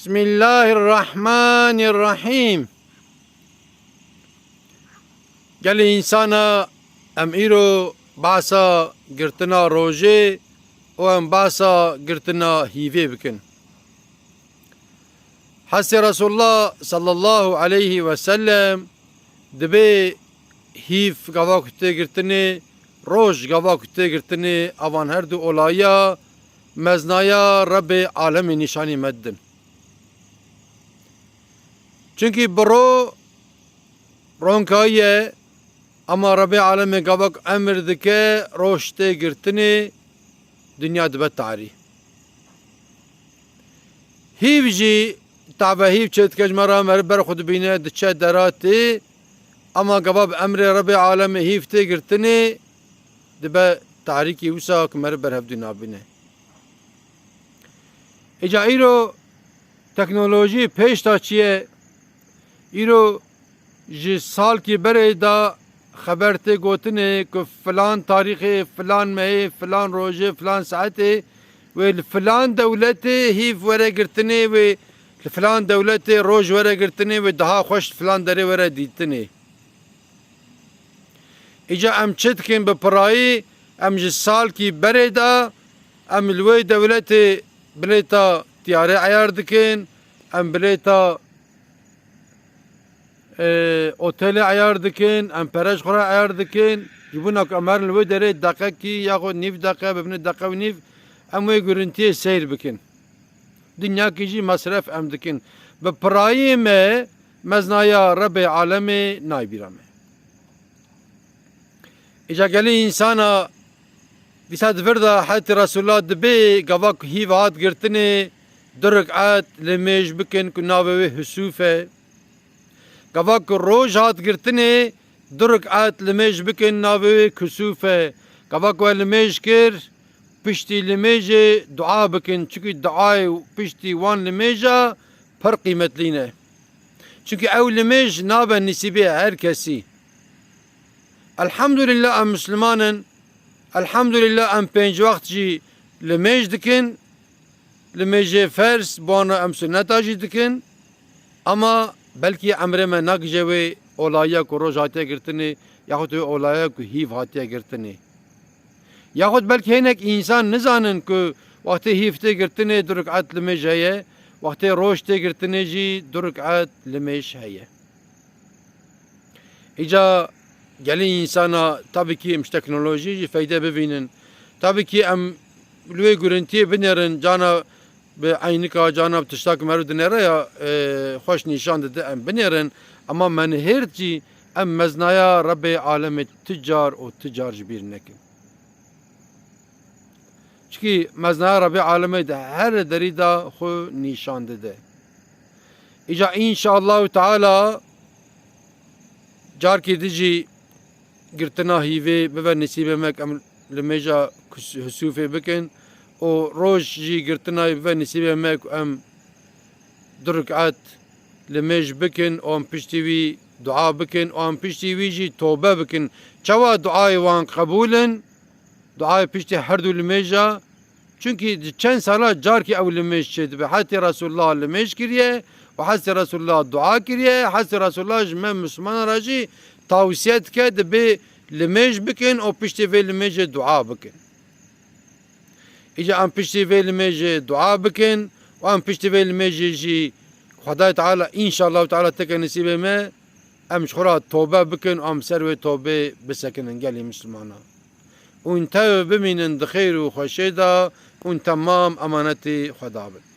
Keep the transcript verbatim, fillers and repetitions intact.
Bismillahirrahmanirrahîm. Gelî însana, em îro behsa girtina rojê û em behsa girtina hîvê bikin. Hesê Resulullah sallallahu aleyhi ve sellem dibê hîv gava ku tê girtinê, roj gava ku tê girtinê, evan her du olayiya meznaya Rebbê alemê nîşanî me didin. Çunkî bi ro ronkayî ye, ama Rebbê alemê gava ku emir dike, roj tê girtinê, dinya dibe tarî. Hîv jî, tave hîv çê dike ji me re, meriv ber xwe dibîne, diçe deratê, ama gava bi emrê Rebbê alemê hîv tê girtinê, dibe tarîkî wisa ku meriv ber hevdû nabîne. Îca îro teknolojî pêş de çi ye? Îro ji salkî berê de xeber tê gotinê ku filan tarîxê, filan mehê, filan rojê, filan saetê wê li filan dewletê hîv were girtinê, wê li filan dewletê roj were girtinê, wê daha xweş li filan derê were dîtinê. Îca em çi dikin bi pirayî? Em ji salkî berê de em li wê dewletê bilêta tiyarê eyar dikin, em bilêta, e, otelê eyar dikin, em pere ji xwe re eyar dikin. Ji bona ku em herin li wê derê deqekî yaxud nîv deqe, bibine deqe û nîv, em wê gurintiyê seyr bikin. Dinyakî jî mesref em dikin. Bi pirayî me meznaya Rebbê alemê nayê bîra me. Îca gelî însana dîsa di vir de heta Resulullah dibê gava ku hîv hat girtinê, du rik'et limêj bikin ku navê wê husûf e. Gava ku roj hat girtinê, du rik'et limêj bikin, navê wê kusûf e. Gava ku we limêj kir, piştî limêjê dua bikin. Çunkî duayê piştî wan limêja pir qîmetlî ne. Çunkî ew limêj nabe nisîbê her kesî. Elhamdulillah em Misliman in. Elhamdulillah em pênc wext jî limêj dikin. Limêjê ferz, bi wan re em suneta jî dikin. Ama belkî emrê me nagije wê olayiya ku roj hatiye girtinê, yaxud wê olayiya ku hîv hatiye girtinê. Yaxud belkî hinek însan nizanin ku wextê hîv tê girtinê du rik'et limêj heye, wextê roj tê girtinê jî du rik'et limêj heye. Îca gelî însana, tabî kî em ji teknolojî jî feyde bivînin. Tabî kî em li wê gurintiyê binêrin, cana bi eynika, cana bi tişta ku meriv dinêre ya, e, xweş nîşan dide, em binêrin. Ema me nihêrt jî em meznaya Rebbê alemê tu car û tu car ji bîr nekin. Çikî meznaya Rebbê alemê di her derî de xwe nîşan dide. Îca înşaallahu teala carkê di jî girtina hîvê bibe nisîbê me ku em limêja kus-, husûfê bikin û roj jî girtina wî bibe nisîbê me ku em du rik'et limêj bikin û em piştî wî dua bikin û em piştî wî jî tobe bikin. Çawa duayê wan qebûl in? Duayê piştî her du limêja, çunkî di çend sala carkî ew limêj çêdibe. Hetê Resulullah limêj kiriye û hetê Resulullah dua kiriye, hetê Resulullah ji me Mislimanan re jî tawsiye dike, dibê limêj bikin û piştî vê limêjê dua bikin. Îca em piştî vê limêjê dua bikin û em piştî vê limêjê jî Xwedayê Teala, înşallahu Teala teke nisîbê me, em ji xwe re tobe bikin û em ser wê tobê bisekinin gelî Mislimanan. Hûn tev bimînin di xêr û xweşê de, hûn temam emanetî Xweda bin.